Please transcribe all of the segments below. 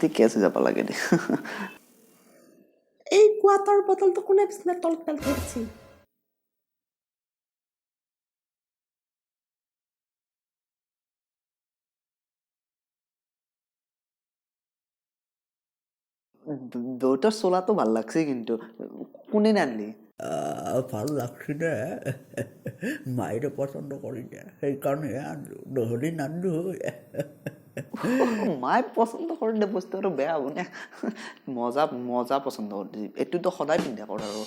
ঠিকে আছে, যাব লাগে দে। এই কোৱাটাৰ বটলটো কোনে বিছনাৰ তলত পেলাই থৈ দিছি? দেউতাৰ চোলাটো ভাল লাগছে কিন্তু, কোনে আনলি? ভাল লাগছি দে, মায়েৰে পচন্দ কৰি দে, সেইকাৰণেহে আনলো, নহ'লে নানলো হয়। মায়ে পচন্দ কৰি দে বস্তু আৰু বেয়া হ'ব নে? মজা মজা পচন্দ কৰি দিছি, এইটোতো সদায় পিন্ধা কৰ আৰু।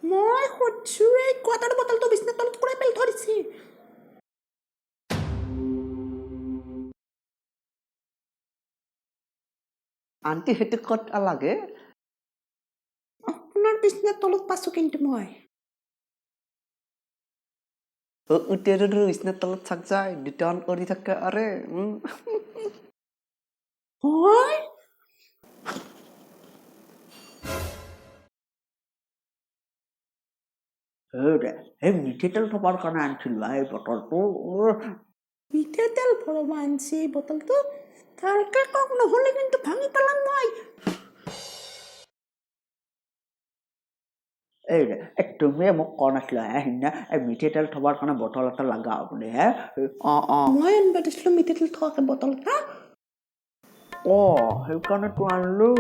মই সুধছো, এই কোৱাটাৰ বটলটো বিছনাৰ তলত কোনে পেলাই থৈ দিছি? আণ্টি, সেইটো ক'ত লাগে? আপোনাৰ বিছনাৰ তলত পাইছো কিন্তু মই। উটেৰ বিছনাৰ তলত থাক যায়, দুটান কৰি থাকে আৰে। হয়। এই মিঠাতেল থবাৰ কাৰণে আনছিলো এই বটলটো। মিঠাতেল ভৰাব আনছি এই বটলটো? ভালকে কওক, নহ'লে কিন্তু ভাঙি পেলাম মই। এই তুমিয়ে মোক কোৱা নাছিলা হে সিদিনা, এই মিঠাতেল থবাৰ কাৰণে বটল এটা লগা বুলি হে? অঁ অঁ। মই আনিব দিছিলোঁ মিঠাতেল থোৱাকে বটল এটা? অঁ, সেইকাৰণেতো আনিলোঁ।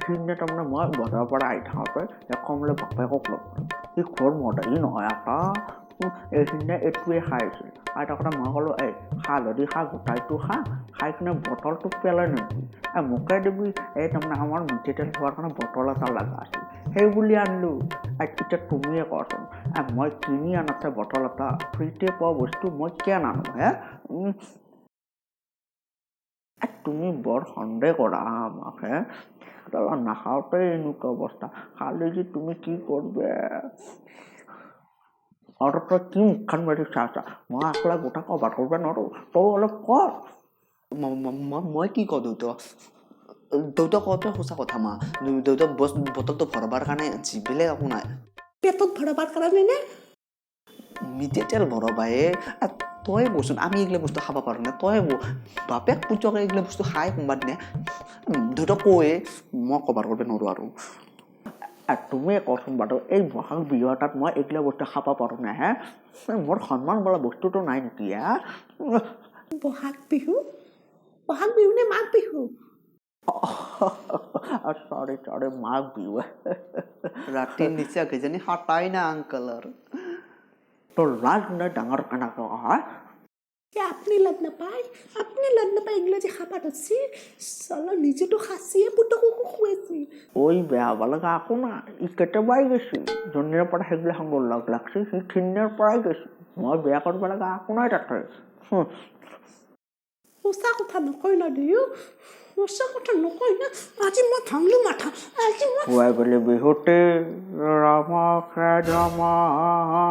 সিদিনা তাৰমানে মই বজাৰৰ পৰা আহি থাকোঁতে এই কমলা বাপেকক লগ পালোঁ, সি ঘৰ মদাহী নহয় এটা, এইখিনিয়ে এইটোৱে খাই আছিল। খাই থাকোঁতে মই ক'লোঁ, এই খা যদি খা, গোটাইটো খা, খাই কিনে বটলটো পেলাই নিদিবি, এই মোকে দিবি, এই তাৰমানে আমাৰ মিঠাতেল থোৱাৰ কাৰণে বটল এটা লগা আছিল, সেই বুলি আনিলোঁ। এতিয়া তুমিয়ে কোৱাচোন, মই কিনি আনাছে বটল এটা, ফ্ৰীতে পোৱা বস্তু মই কিয় নানো হে? তুমি বৰ সন্দেহ কৰা আমাক হে? নাখাওঁতে এনেকুৱা অৱস্থা, খালে যে তুমি কি কৰবে? আৰু তই কি মুখখন মাৰি চাহ চা, মই আকলা গোটা কভাৰ কৰিব নোৱাৰোঁ, তই অলপ কৰ। মই কি কওঁ দেউতা? দেউতা কোৱাটোৱে সঁচা কথা মা। দেউতা বটলটো ভৰাবৰ কাৰণে আনছি, বেলেগ একো নাই। পেটত ভৰাবৰ কাৰণে নে? মিঠাতেল ভৰাবায়ে। তই কচোন, আমি এইগিলা বস্তু খাব পাৰোঁ নে? তই ক, বাপেক পুতেকে এইগিলা বস্তু খাই কোনোবা দিনা? দেউতাক কয়ে, মই কভাৰ কৰিব নোৱাৰোঁ আৰু। তুমিয়ে কচোন বাৰু, এই বহাগ বিহু এটাত মই এইগিলা বস্তু খাব পাৰোঁ নে হে? মোৰ সন্মান বোলা বস্তুটো নাই নেকি হে? বহাগ বিহু? বহাগ বিহু নে মাঘ বিহু? চৰি চৰি, মাঘ বিহু। ৰাতি নিচা কিজানি হাতাই না আংকলৰ। তোৰ লাজ নাই ডাঙৰ কেনেকৈ হা? আপনি লাজ নাপায়, আপনি লাজ নাপায় এগুলো যে খাবার হচ্ছে, সালা নিজে তো খাসিয়ে পুতকো খুৱাইছি। ঐ বেয়া হ'ব লগা একো নাই, ই কেতিয়াবাই গৈছি, যোনদিনাৰ পৰা সেইগিলাখন মোৰ লগ লাগছি সি সিদিনাৰ পৰাই গৈছি, মই বেয়া কৰিব লগা একো নাই তাতে। সঁচা কথা নকয় ন দুয়ো, সঁচা কথা নকয় না? আজি মই ভাঙলো মাথা, আজি মই। খুৱাই গ'লে বিহুতে ৰমকে জমকে।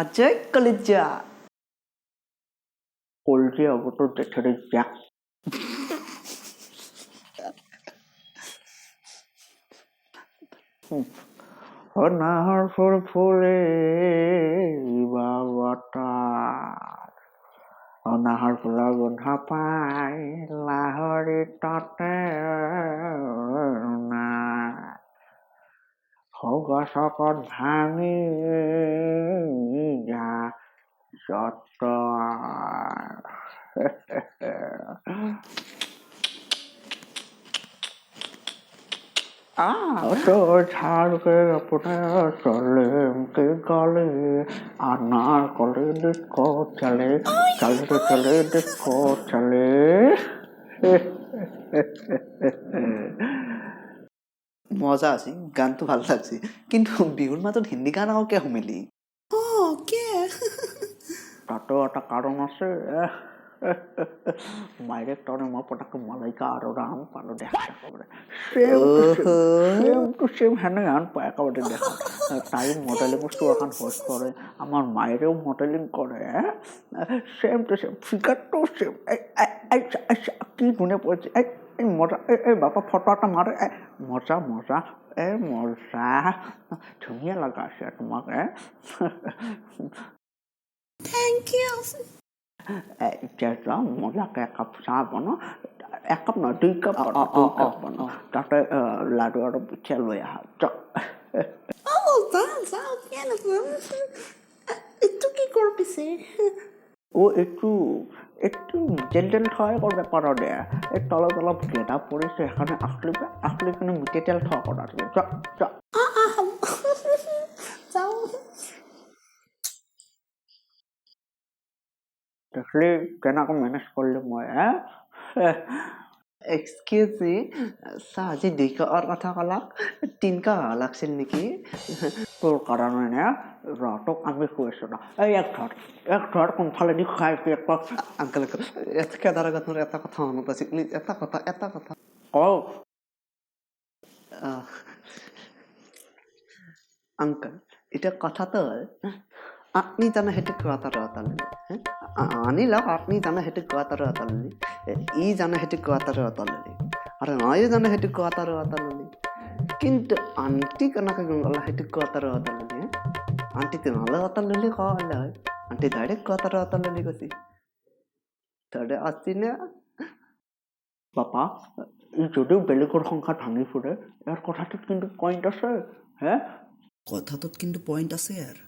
অজয় কলিজা। কলজি হ'ব তোৰ জেঠেৰে যাক। নাহৰ ফুল ফুলে বাবতাৰ, অনাহৰ ফুলৰ গোন্ধ পাই লাহৰি ততে নাই, গছকত ভাঙি যা যত। তোৰ ঝাড়কে আপোনাৰ চলে কে গলে আনাৰ কলে ডিস্কো চলে, চলে চলে ডিস্কো চলে। মজা আছে গানটো, ভাল লাগছে, কিন্তু বিহুৰ মাজত হিন্দী গান আকৌ কিয় সুমিলি? অঁ, কিয়? তাতেও এটা কাৰণ আছে। মাইৰে তাৰমানে মই পটাককে মালাইকা আৰু আন পালোঁ দেখা একেবাৰে ছেম টু ছেম সেনে আন পায় একেবাৰে দেখা। তাই মডেলিং শ্ব' এখন হোষ্ট কৰে, আমাৰ মায়েৰেও মডেলিং কৰে, ছেম টু ছেম ফিগাৰটো ছেম। কি ধুনীয়া পৰিছে, এই মজা, এই বাপা ফটো এটা মাৰে, মজা মজা, এই মজা, ধুনীয়া লগা আছে তোমাক। Thank you. এতিয়া যাওঁ, মজাকে একাপ চাহ বনাওঁ। একাপ নহয়, 2 কাপ বনাওঁ, অ, দুই অ, কাপ বনাওঁ। তাতে লাডু আৰু পিঠা লৈ আহা, যাওক। অঁ, যাওঁ যাওঁ, কিয় নাযাম? এইটো কি কৰ পিছে? অ' এইটো মিঠাতেল থোৱাই কৰিব পাৰ দে। এই তলত অলপ গেদা পৰিছে, সেইকাৰণে আখলি আখলি কিনে মিঠাতেল থোৱা কৰা। যাওক যাওক। অঁ অঁ, হ'ব, যাওঁ। দেখলি কেনেকৈ মেনেজ কৰিলোঁ মই, হে? এক্সকিউজ মি, চাহ আজি 2 কাপৰ কথা ক'লাক, 3 কাপ হোৱা লাগছিল নেকি? তোৰ কাৰণে নে ৰ, তোক আমি খুৱাইছোঁ ৰ। এই এক ধৰ, এক ধৰ, কোনফালেদি খাই একবাৰ। আংকেল, আংকেল, খেদাৰ আগত মোৰ এটা কথা মনত আছে। প্লিজ, এটা কথা, এটা কথা। কওঁ। আংকেল, এতিয়া কথাটো হ'ল, আপনি জানে সেইটো কোৱাটাৰ অতালি, আনি লওক। আপনি জানে সেইটো কোৱাটাৰ অতালি, ই জানে সেইটো কোৱাটাৰ অতালি, আৰু ময়ো জানে সেইটো কোৱাটাৰ অতালি। কিন্তু আণ্টি কেনেকৈ গম পালা সেইটো কোৱাটাৰ অতালি? আণ্টি তেনেহ'লে অতালি কোৱা হয়, আণ্টি ডাইৰেক্ট কোৱাটাৰ অতালি কৈছে। তহঁতে আসছি না? বাপা, ই যদিও বেলেগৰ সংসাৰ ভাঙি ফুৰে, ইয়াৰ কথাটোত কিন্তু পইণ্ট আছে হে। কথাটোত কিন্তু পইণ্ট আছে ইয়াৰ।